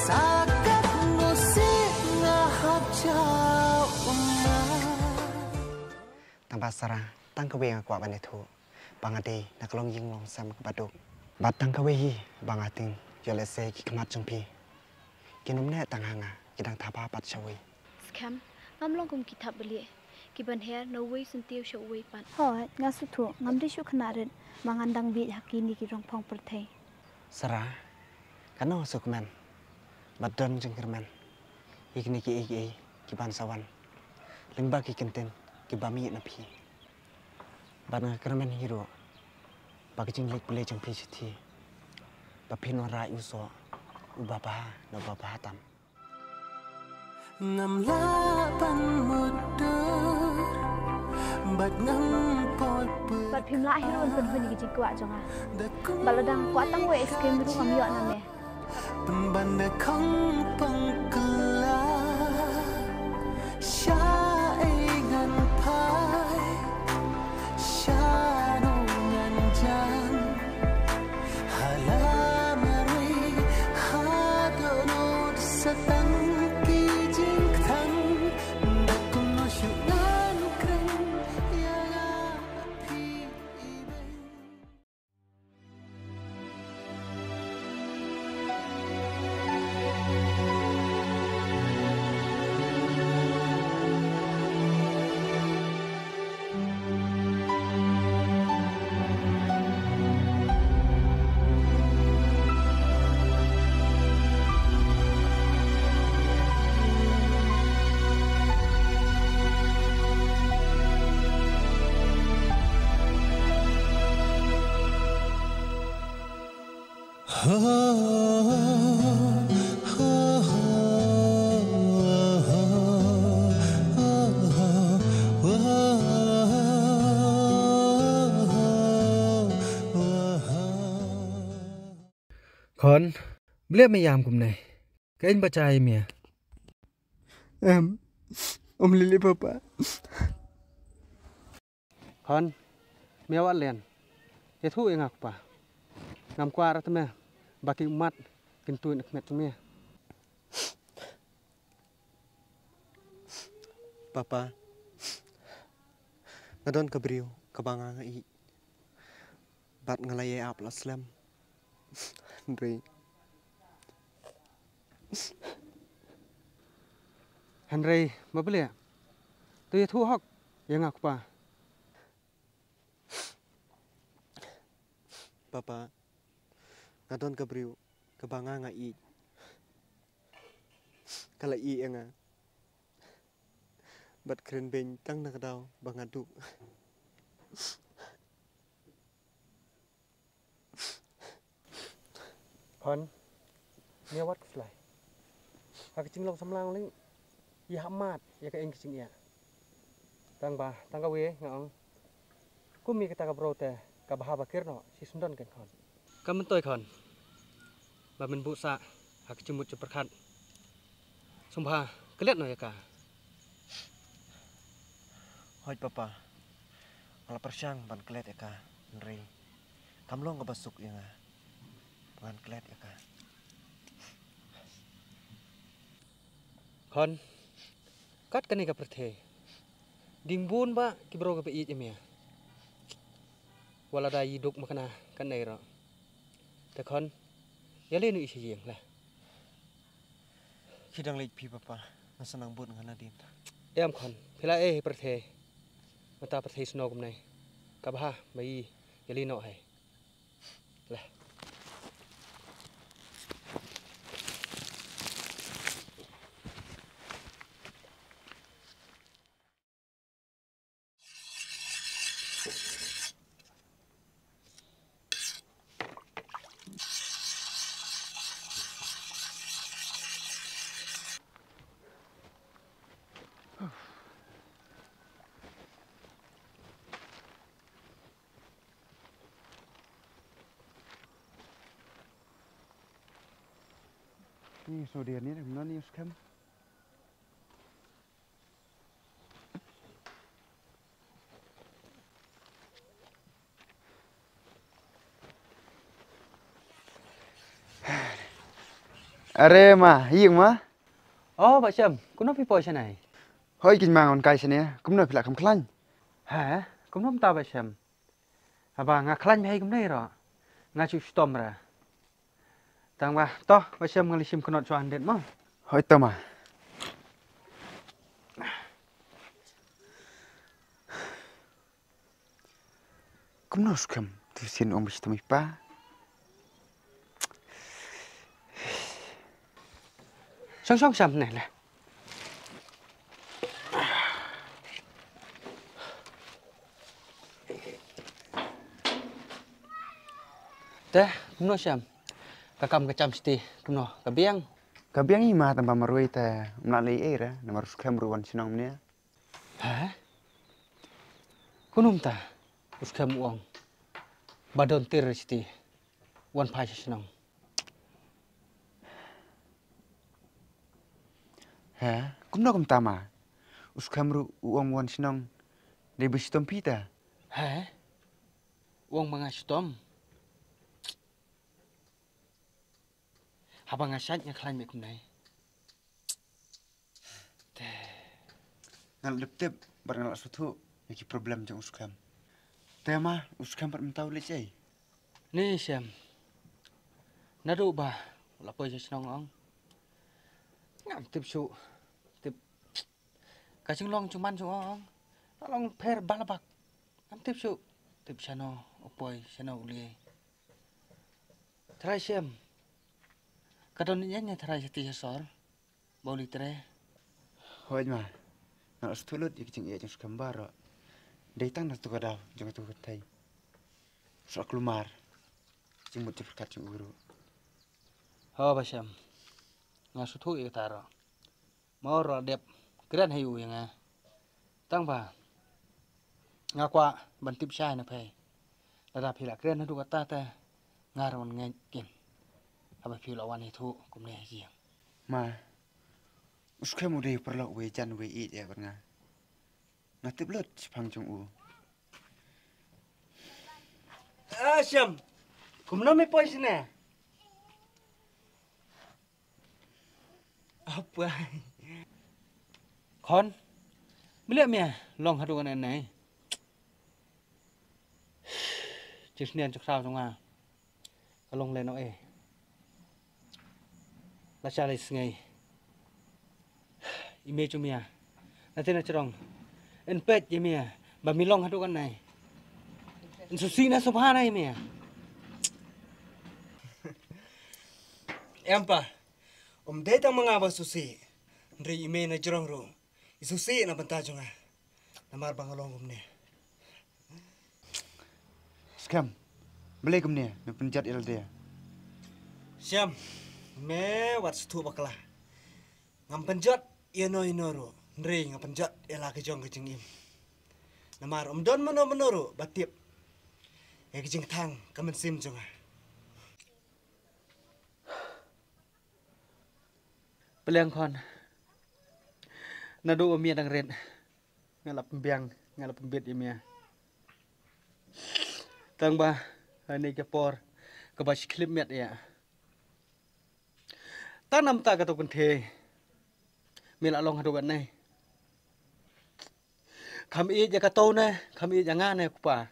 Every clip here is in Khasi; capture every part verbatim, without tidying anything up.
Takat nusik nga hap jaw umma. Tang ba Sara, tang kawei nga kwah ban ïathuh ba nga dei na ka long ïing long sem kaba duk. Bad tang kawei hi ba nga tieng, ïoh lehse ki khmat jong phi kin ym neh tang ha nga, ki dang thaba pat shawei. Skhem, ngam long kum ki thap balieh kiban her na uwei syntiew sha uwei pat. Hooid, nga sngewthuh, ngam dei shuh khynnah rit ba ngan dang bieit ha kine ki rongphong pyrthei. Sara, kano sngewkmen bad don jingkyrmen ïa kine kiei kiei kiban sa wan lyngba ki kyntien kiba mih na phi. Bad nga kyrmen hi ruh ba ka jingleit pule jong phi shithi ba phin wanrah ïa u soh uba bha na uba bha tam. Ngam lah ban mutdur bad ngam poi pyrkhat. Bad phim lah hi ruh ban pynhun ïa ki jingkwah jong nga. Bad lada nga kwah tang wei ice cream ruh ngam ïoh na me. Pynban da khong pang kylla. Sha ei ngan phai, sha no ngan jan. Ha la marwei, ha dohnud sa tang ki jingkthang. Da kumno shuh ngan kren ïa la phi i beng. Khon, balei me ïam kumne? Ka ïeng ba jai me. Em, ym lei lei papa. Khon, me wat len. Ïathuh ïa nga kpa. Ngam kwah ra te me ba ki ummat kin tuid na khmat me. Papa, nga don ka briew kaba nga nga ïeit. Bad nga la ïai ap la slem. Hynrei. Hynrei, ma balei? To ïathuh hok ïa nga kpa. Papa, nga don ka briew kaba nga nga ïeit. Ka la ïeit ïa nga. Bad kren beiñ tang na ka daw ba nga duk. Khon, me wat khuslai. Ha ka jinglong samla lei, ïa ha mat ïa ka ïeng ka jingeh. Tang ba tang kawei nga ong, kum ïa kata ka bro te ka bha ba kyrno shi syndon kein khon. Ka myntoi khon ba men buh sah ha ka jingmut jingpyrkhat. Sngewbha klet noh ïa ka. Hooid papa, nga la pyrshang ban klet ïa ka, hynrei kam long kaba suk ïa nga ba ngan klet ïa ka. Khon, kat kane ka pyrthei dang bun ba ki bro kiba ïeit ïa me. Wat lada i duk makna kane ruh. Te khon, ïa lei noh i sha ïing la. Ki dang leit phi papa, nga sa nang bud nga nadien. Em khon, phi la ei pyrthei. Mynta pyrthei snow kumne. Ka bha ba i ïa lei noh hai. La. Ni so dia ni, no ni skhem. Are ma, ïing ma. Oh, Bah Shem, kumno phi poi shane? Hoi, kin ma ngan kai shane, kumno phi la kham khlaiñ? He, kumno mynta Bah Shem? Haba nga khlaiñ bha kumne ruh, nga shu shitom re. Tang ba, to, Bah Shem, nga leit shim kynnoh shuwa hynrei mo. Hoi, to ma. Kumno u Skhem, te sien ong ba shitom i pa. Shong shong Shem ne le. Te, kumno Shem? Ka kam ka jam shiti, kumno ka biang? Ka biang i ma, tang ba marwei te, ym lah leh ei ei re, namar u Skhem ruh wan shnong mynne. He? Kumno mynta? U Skhem u ong ba don tir shiti wan phai sha shnong. He? Kumno kumta ma? U Skhem ruh u ong wan shnong. Dei ba shitom phi te? He? U ong ba nga shitom. Haba nga shait nga khlaiñ me kumne. Te. Nga la dep tip, bad nga la sngewthuh ïa ki problem jong u Skhem. Te ma, u Skhem bad mynta u leit ei? Ni Shem. Naduh ba u la poi sha shnong ong, ngam tip shuh. Tip ka jinglong jong man jong ong, la long pher balabak. Ngam tip shuh. Tip shano u poi, shano u leit. Trai Shem. Ka don ïa ne trai shati sha sor. Ba u leit trei. Hooid ma. Nga la sngewthuh lut ïa ka jingïeit jong u Skhem baroh. Dei tang na katu ka daw jong katu ka thei. Sa kulmar. Jingmut jingpyrkhat jong u ruh. Ho Bah Shem. Nga sngewthuh ïa kata ruh. Ma u ruh la dep kren ha u ïa nga. Tang ba nga kwah ban tip shai na phi. Lada phi la kren haduh katta te nga ruh ngan ngeit kim. Haba phi la wan ïathuh kumne ha ïing. Ma, u Skhem u dei u paralok uwei jan uwei ïeit ïa bad nga. Nga tip lut shaphang jong u. Ah, Shem. Kumno me poi shane? Apa? Khon, me leh me long haduh katta ne? Jingsneng jingkhraw jong nga ka long lehnoh eh. La sha lai sngi i mei jong me na te na jrong, yn peit ïa me ba me long haduh katta ne. Yn sngewsih na sngewbha na ïa me. Em pa, ym dei tang ma nga ba sngewsih, hynrei i mei na jrong ruh i sngewsih na bynta jong nga. Namar ba nga long kumne. Skhem, balei kumne me pynjot ïa lade? Shem, me wat sngewthuh bakla. Ngam pynjot ïano ïano ruh, hynrei nga pynjot ïa la ka jong ka jingim. Namar ym don mano mano ruh ba tip ïa ka jingthang ka mynsiem jong nga. Pylliang khon. Naduh ba me dang rit, nga la pynbiang, nga la pynbit ïa me. Tang ba ha kane ka por kaba shi khyllipmat ïa, tang namar kata ka kynthei me la long haduh katta ne. Kham ïeit ïa kato ne, kham ïeit ïa nga ne ko pa.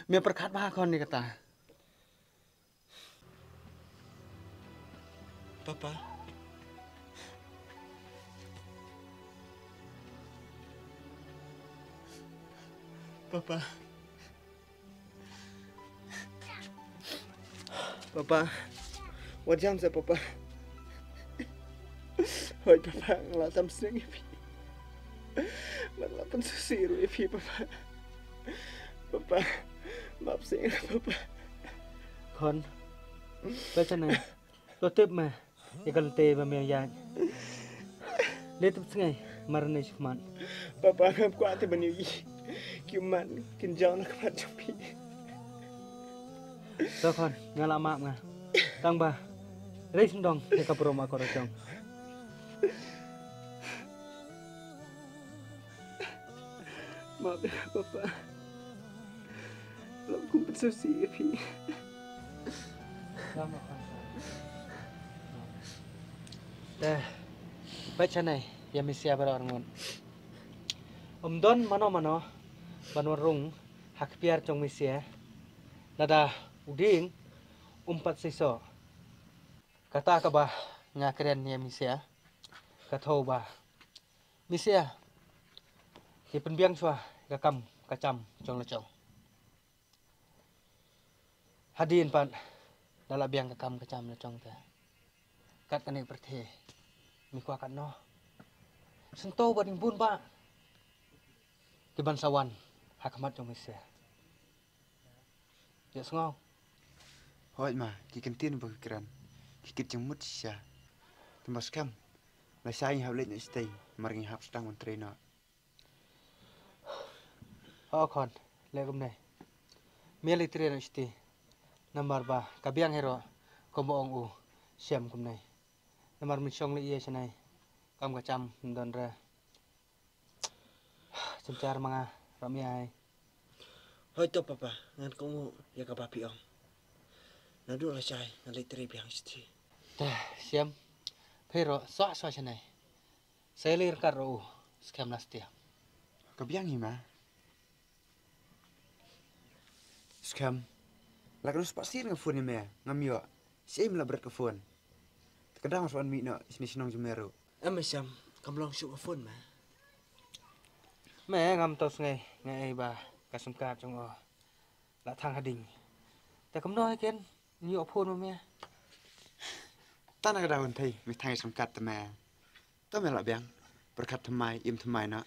Me pyrkhat bha khon ïa kata. Papa. Papa. Papa. Wat jam seh, Papa. Hooid, Papa, nga la tam sneng ïa phi. Nga la pynsngewsih ruh ïa phi, Papa. Papa, map seh, Papa. Khon. Peit shane. To tip me ïa ka lynti ba me ïaid. Leit tip sngi, mar ne shi khmat. Papa, ngam kwah te ban ïohi. Ki ummat kin jaw na khmat jong phi. To khon, nga la map nga. Tang ba rei sngewdong ïa ka burom akor jong. Map ïa nga, Papa. Lem kum pynsngewsih ïa phi. Te, bad shane, ïa Misia baroh arngut. Um don mano mano ban wan rung ha ka piar jong Misia. Lada u dieng um pat seisoh. Kata kaba nga kren ïa Misia. Ka thew ba Misia, ïa pynbiang shuwa ka kam ka jam jong la jong. Hadien pat da la biang ka kam ka jam la jong te. Kat kane ka pyrthei, mi kwah katno. Sngewthuh ba dang bun ba ki ban sa wan ha khmat jong Misia. Ïa sngew. Hooid ma, ki kyntien ba ki kren, ki kit jingmut shisha. Te ma skhem, lashai ngi hap leit noh shatei, namar ngi hap sdang ban trei noh. Ho khon, leh kumne. Me leit trei noh shatei. Namar ba ka biang hi ruh kumba ong u Shem kumne. Namar men shong leit ïa shanai, kam ka jam ym don re. Jynjar ma nga, ram ïa ai. Hooid to papa, ngan kohnguh ïa kaba phi ong. Naduh lashai ngan leit trei biang shatei. Te Shem, phi ruh sah sah shanai. Sa leit ryngkat ruh u Skhem last year. Ka biang hi ma. Skhem. La ka dang spah sien nga phone ïa me, ngam ïoh. Siem la bret ka phone. Te ka dang sa wan mih noh shane shnong jong me ruh. Em me Shem, kam long shuh ka phone me. Me ngam tau sngew nga ei ba ka sim card jong o la thang hading. Te kumno ken ïoh phone ma me. Tang na ka daw thei me thang ïa sim card te me. To me la biang. Pyrkhat thymmai, im thymmai noh.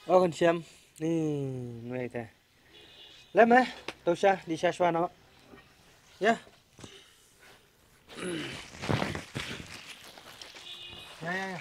O kan Shem. Ni, ngai te. Lem eh, to sha, di sha shwa noh. Ya. Ya, ya, ya.